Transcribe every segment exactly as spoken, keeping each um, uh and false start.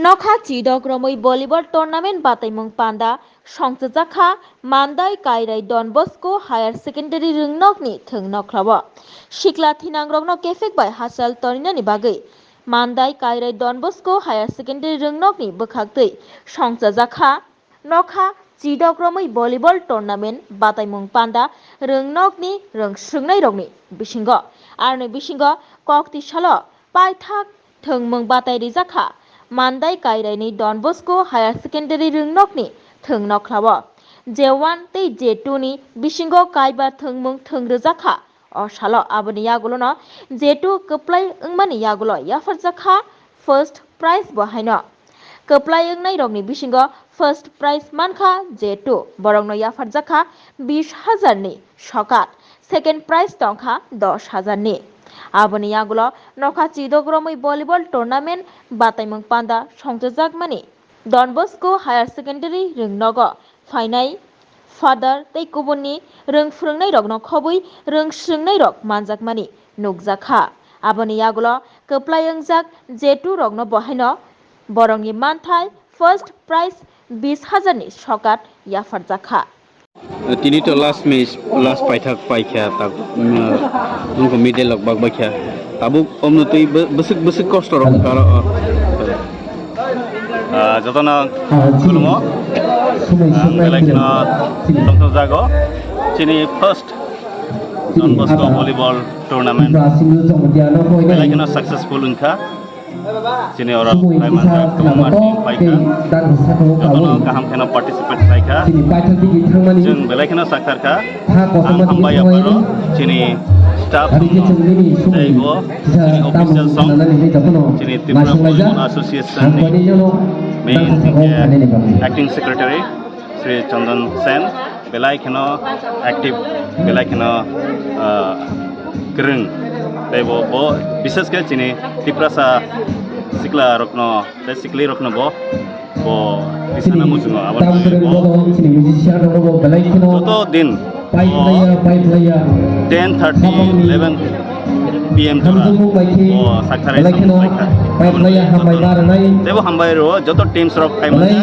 Nokha chidok romwi volleyball tournament bataimung panda songchajakha Mandai Kairai Don Bosco Higher Secondary Rwngnokni thwng nokhlao. Sikla thinangrokno kephek bai hachal toninani bagwi Mandai Kairai Don Bosco Higher Secondary Rwngnokni bwkhaktwi songchajakha nokha chidok romwi volleyball tournament bataimung panda rwngnokni rwng swrwngnairokni bisingo. Aroni bisingo kok tisalo paithak thwngmung batai rijakha Mandai Kairaini Don Bosco Higher Secondary Rwngnokni thwng nokhlao. J one tei J two ni bisingo kaiba thwngmung thwng rwjakha. O salo aboni yagulono J two kwplai wngmani yagulo yapharjakha first prize bo haino. Kwplai wngnairokni bisingo first prize mankha J two, borokno yapharjakha bish hajar ni sokat, second prize tongkha dosh hajar ni. Aboni yagulo nokha chidok romwi volleyball tournament bataimung panda songchajakmani Don Bosco Higher Secondary Rwngnogo phainai father tei kubunni rwng phwrwngnairokno khobwi rwng swrwngnairok manjakmani nukjakha. Aboni yagulo kwplai wngjak J two rokno bo haino borokni manthai first prize bish hajar ni sokat yapharjakha. Tini to last match, last paithak paikha, tak, mm, nungkho middle rok bak baikha. Tabuk omno twi bw-, bwswk, bwswk kosto rok wngkha aro. Ah, jotono khulumo. Ang belai kheno tongthok jago. Chini first Don Bosco volleyball tournament belai kheno successful wngkha. Chini oro Kaiman Rao Tongmar ni paikha. Jotono kaham kheno participate khlaikha. Chwng belai kheno sakharkha. Ang hambai yaparo chini staff rokno tei bo chini official song, chini Tripura Volleyball Association ni main acting secretary Sri Chandan Sen. Belai kheno active, belai kheno, ah, kwrwng. Tei bo, bo bishesh khe chini Tiprasa sikla rokno tei sikli rokno bo, bo tisana muchungo. Abo joto din ten thirty, eleven P M jora o sakthari samung khlaikha. Teibo hambai rwo joto teams rok phaimani.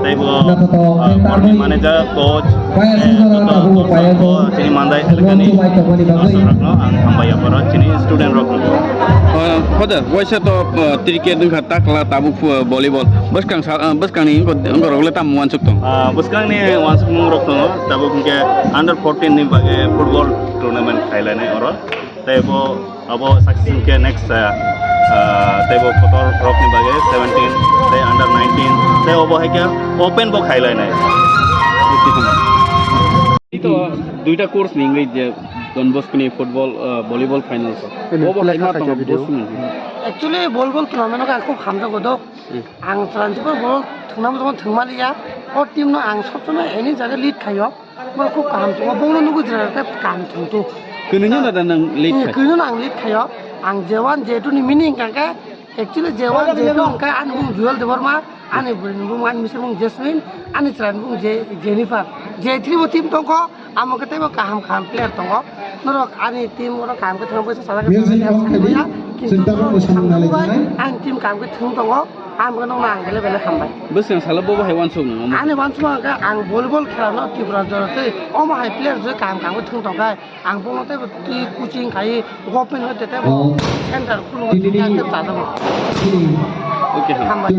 Teibo, ah, board ni manager, coach, eh, joto sponsor bo chini Mandai elakani sponsor rokno ang hambai yaparo chini student rokno. Ah, hoda, waisa to, ah, cricket wngkha takla tabuk, ah, volleyball. Bwskang sa, ah, bwskangni wngkha, wngkha rok le tamo uansuk tong? Ah, bwskangni uansukmung rok tongo, tabuk hwnkhe under fourteen ni bagwi football tournament khailainai oro. Tei bo abo success hwnkhe next, ah, ah, tei bo kotor rokni bagwi seventeen, tei under nineteen, tei obo hai khe open bo khailainai. Ito duita course ni wngwi je Don Bosco ni football, ah, volleyball final ko. Obo hai ma tong Bosco ni. Actually, volleyball tournament o ang khub hamjago do. Hmm. Ang chwraini ball thwngna muchungo thwngmaliya. O team no ang sob somoi any jaga lead khaio. Bo khub kaham tongo. Bono nugwi jwra khe kaham thwngto. Kwnwi no da nang lead khai? Kwnwi no ang lead khaio. Ang J one, J two ni meaning hwnkha khe, actually J one, J two hwnkha ani bumung Jewel Debbarma, ani bwrwini bumung, ani misini bumung Jasmine, ani chwraini bumung Je-, Jennifer. J three bo team tongkho, amo khe teibo kaham kaham player tongo. Norok ani team oro kaham khe thwngwi sajak, kintu ani team kaham khe thwng tongo. Ang bono ang belai belai hambai. Bwswk salo bobo hai uansuk nung omo? Ani uansuk ang khe ang volleyball khela no Tripura jora tei omo hai player je kaham kaham khe thwng tong khe ang bono tei twi coaching khai government hoite tei bo center khulugwi thwngya khe chajago. Okay, hambai.